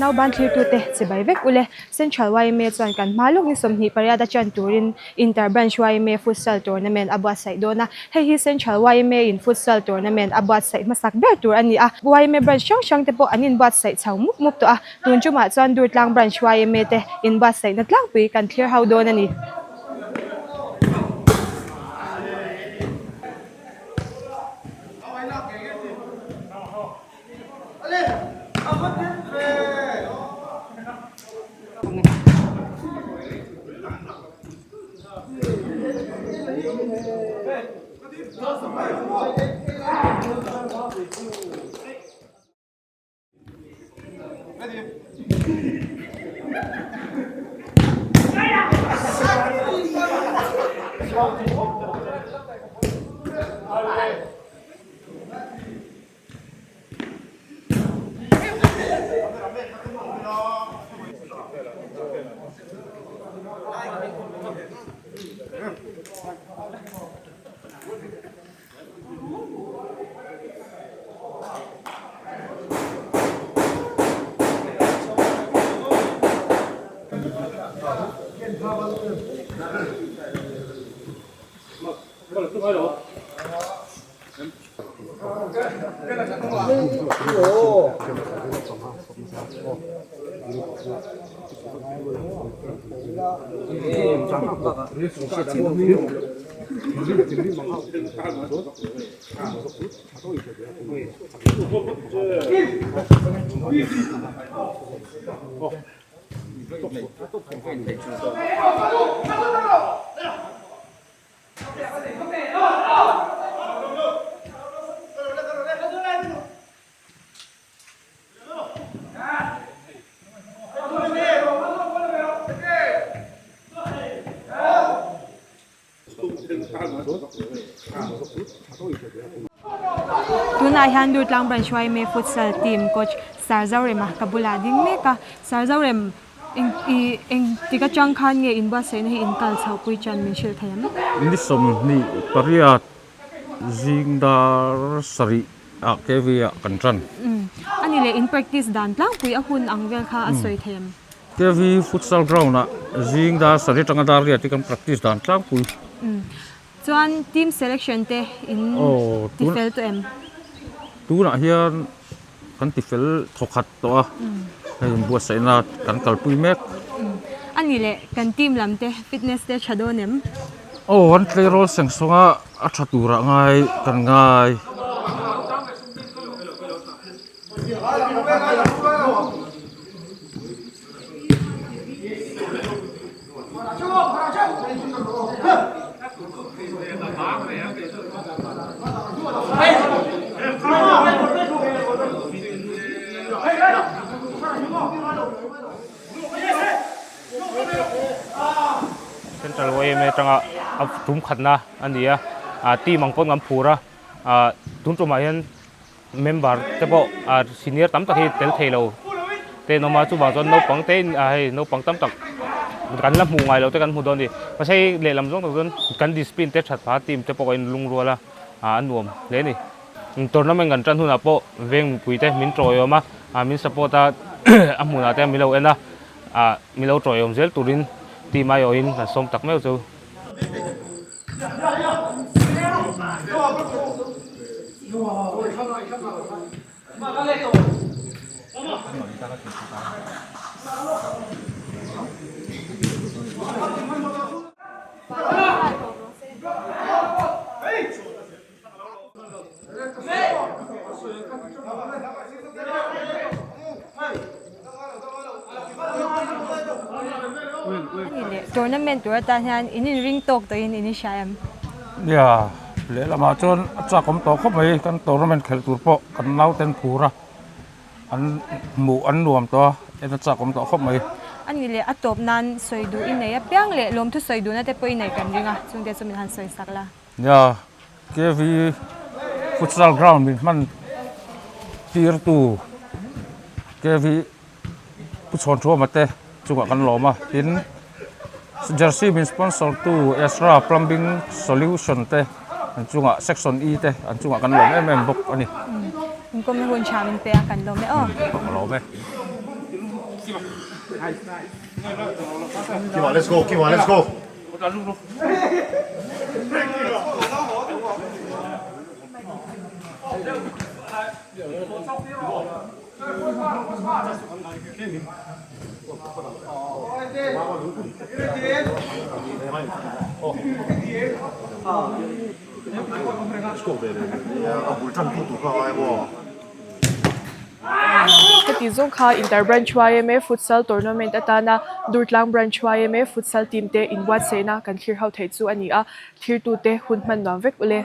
Nauban thlirtute chibai vek ule. Central yma chuan kan hma lawk ni 28 a chan turin Inter Branch yma Futsal Tournament a buatsaih dawn a. Hei hi Central yma in Futsal Tournament a buatsaih hmasak ber tur a ni a. Yma branch hrang hrang te pawh an inbuatsaih chho mup mup tawh a. Tun tumah chuan Durtlang Branch yma te inbuatsaihna tlangpui kan thlir ho dawn a ni. Tunah hian Durtlang Branch yma Futsal team coach Sir Zorema ka bulah ding mek a, Sir Zorem eng ih eng tik atang khan nge inbuatsaihna hi in kal chhoh pui chan min hrilh thei ang? Ni 28 zing dar sarih ah KV ah kan tan. A ni leh in practice dan tlangpui a hun ang vel kha a sawi thei ang? KV futsal ground ah zing dar sarih atanga dar riat hi kan practice dan tlangpui. Chuan team selection te in ti fel tawh em? Tunah hian kan ti fel thawkhat tawh a, hei inbuatsaihna kan kalpui mek. A ni leh kan team lam te fitness te tha dawn em? Aw an tleirawl sengsawnga a tha turah ngai kan ngai. Central yma atanga a tum khatna a ni a, team ang pawn kan phur a, tun tumah hian Member te pawh ah senior tam tak hi tel thei lo te an awm a chuvang chuan naupang te in ah hei naupang tam tak kan la hmuh ngai lo te kan hmu dawn a ni mahse hei lehlam zawng tak chuan kan discipline te that phah a team te pawh kan inlungrual a ah a nuam hle a ni tournament kan tan hunah pawh veng mipui te min tawiawm a ah min support a a hmunah te min lo en a ah min lo tawiawm zel turin team aiawhin kan sawm tak meuh chu. Ani leh tournament tur atan hian in inring tawk tawhin in inhria em? Nia, lehlamah chuan a chak awm tawh khawp mai, kan tournament khelh tur pawh kan nauten phur a, an hmuh an nuam tawh a. En a chak awm tawh khawp mai. A nih leh a tawp nan sawi duh i nei apiang leh lawmthu sawi duhna te pawh i nei kan ring a, chungte chu min han sawi sak la. Nia, KV futsal ground min hman tir tu KV Pu Chhawnṭhuama te chungah kan lawm a, tin jersey min sponsor tu Ezra Plumbing Solution te an chungah section E te an chungah kan lawm em em bawk a ni. Inkawmna hun tha min pe a, kan lawm e aw. Ka lawm e. Kiwa let's go Kiwa let's go. Heti zawng kha Inter Branch yma Futsal Tournament atana Durtlang Branch yma Futsal Team te inbuatsaihna kan thlir ho theih chu a ni a, thirtute hun hman nuam vek ule.